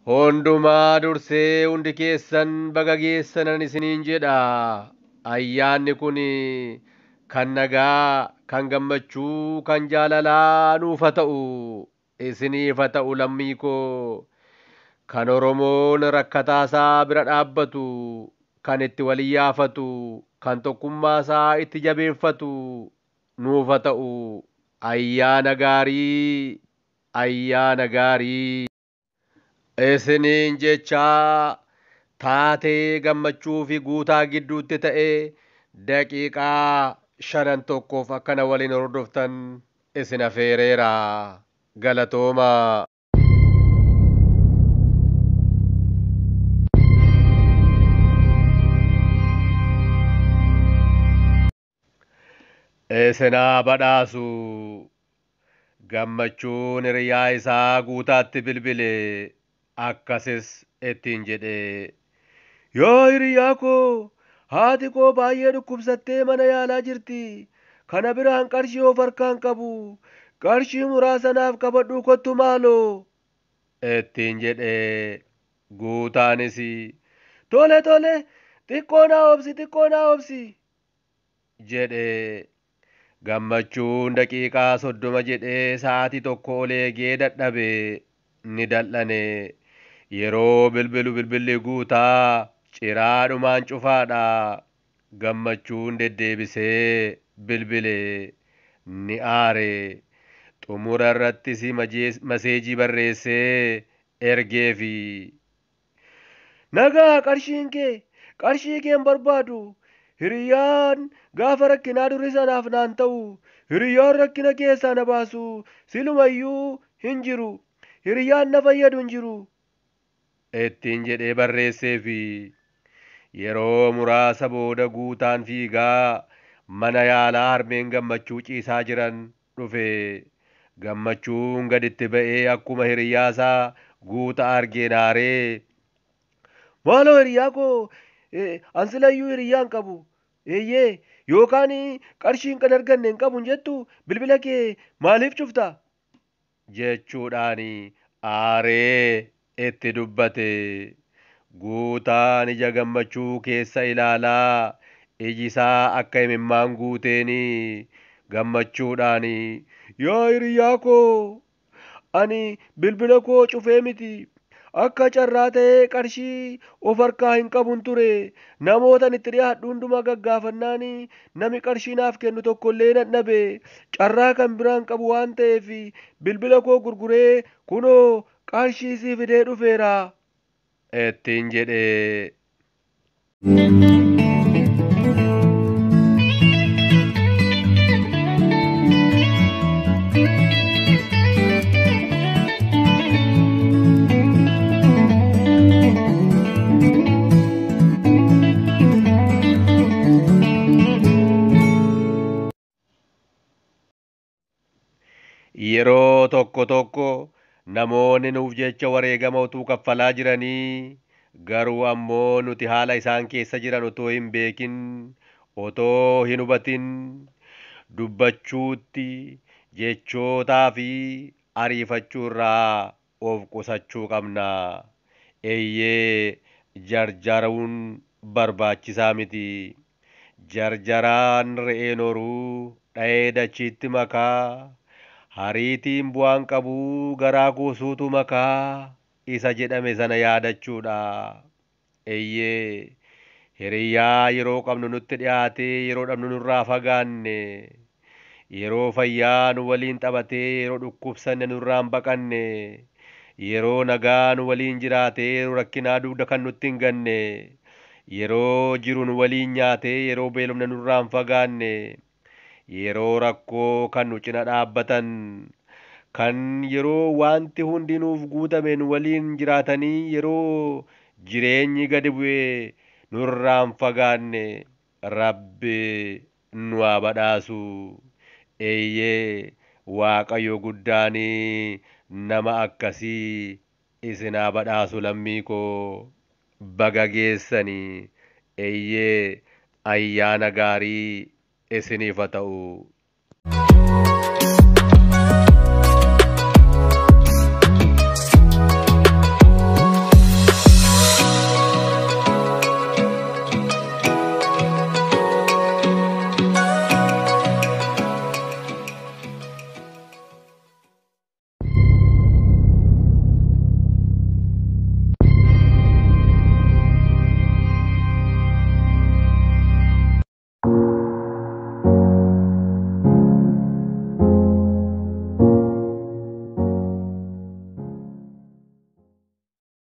Hundumaa dursee hundi keessan baga geessanan isiniin jedha. Ayyaanni kun kan nagaa, kan gammachuu, kan jaalalaa nuuf haa ta'u. Isiniif haa ta'u lammii koo. Kan Oromoon rakkataasaa bira dhaabbatu, kan itti walii yaafatu, kan tokkummaasaa itti jabeeffatu nuuf haa ta'u. Ayyaana gaarii, ayyaana gaarii. Isiniin jechaa taatee gammachuu fi guutaa gidduutti ta'e daqiiqaa shanan tokkoof akkana waliin hordoftan isin afeereera. Galatoomaa. Isinaa badhaasu. Gammachuun hiriyaa isaa guutaatti bilbile akkasis ittiin jedhe. Yaa hiriyaa koo, haati koo baay'ee dhukkubsattee mana yaalaa jirti. Kana biraan qarshii of harkaan qabu. Qarshii muraasa naaf qabadhuu kottu maaloo. Ittiin jedhe. Guutaanis tole tole xiqqoo naa obsi xiqqoo naa obsi jedhe. Gammachuun daqiiqaa 30 jedhee sa'aatii tokko ol eegee dadhabe ni dal'ane. Yeroo bilbilu bilbilli guutaa ciraadhumaan cufaadha. Gammachuun deddeebisee bilbile ni aare. Xumura irrattis maseejii barreessee ergeefi. Nagaa qarshiin kee qarshii kee hin barbaadu. Hiriyyaan gaafa rakkinaa durii sanaaf naan ta'u, hiriyyaan rakkina keessaa na baasu silumayyuu hin jiru. Hiriyyaan na fayyadu hin jiru. Ittiin jedhee barreesseefi. Yeroo muraasa booda guutaan fiigaa mana yaalaa harmeen gammachuu ciisaa jiran dhufe. Gammachuun gaditti ba'ee akkuma hiriyyaasaa guutaa argeen aaree. Maaloo hiriyaa koo an silayyuu hiriyaa hin qabu. Eeyyee yookaan qarshiin kan arganne hin qabu hin jettu bilbila kee maaliif cufta? Jechuudhaan aaree itti dubbate. Guutaan ija gammachuu keessa ilaalaa iji isaa akka imimmaan guuteen gammachuudhaan yaa hiriyaa koo ani bilbila koo cufee miti. Akka carraa ta'ee qarshii of harkaa hin qabun ture. Namoota itti dhiyaadhu hundumaa gaggaafannaan nami qarshii naaf kennu tokkollee nan dhabe. Carraa kan biraan qabu waan ta'eef bilbila koo gurguree kunoo qarshii sii fidee dhufeera. Ittiin jedhe. Yeroo tokko tokko namoonni nuuf jecha wareegama utuu kaffalaa jiranii garuu ammoo nuti haala isaan keessa jiran otoo hin beekin otoo hin hubatin dubbachuutti jechootaa fi ariifachuu irraa of qusachuu qabna. Eeyyee jarjaruun barbaachisaa miti. Jarjaraan re'een horuu dha'ee dachiitti makaa. Hariitiin bu'aan qabuu garaa kuusuutu makaa isa jedhame sana yaadachuudha. Eeyyee hiriyaa yeroo qabnu nutti dhiyaatee yeroo dhabnu nurraa fagaanne yeroo fayyaa nu waliin taphatee yeroo dhukkubsanne nurraa hin baqanne yeroo nagaa nu waliin jiraatee yeroo rakkinaa dugda kan nutti hin ganne yeroo jiru nu waliin nyaatee yeroo beelofne nurraa hin fagaanne yeroo rakkoo kan nu cina dhaabbatan kan yeroo wanti hundi nuuf guutame nu waliin jiraatanii yeroo jireenyi gadi bu'ee nurraa hin fagaanne Rabbi nu haa badhaasu. Eeyyee Waaqayyo guddaan nama akkasii isin haa badhaasu lammii koo baga geessanii. Eeyyee ayyaana gaarii isiniif haa ta'u.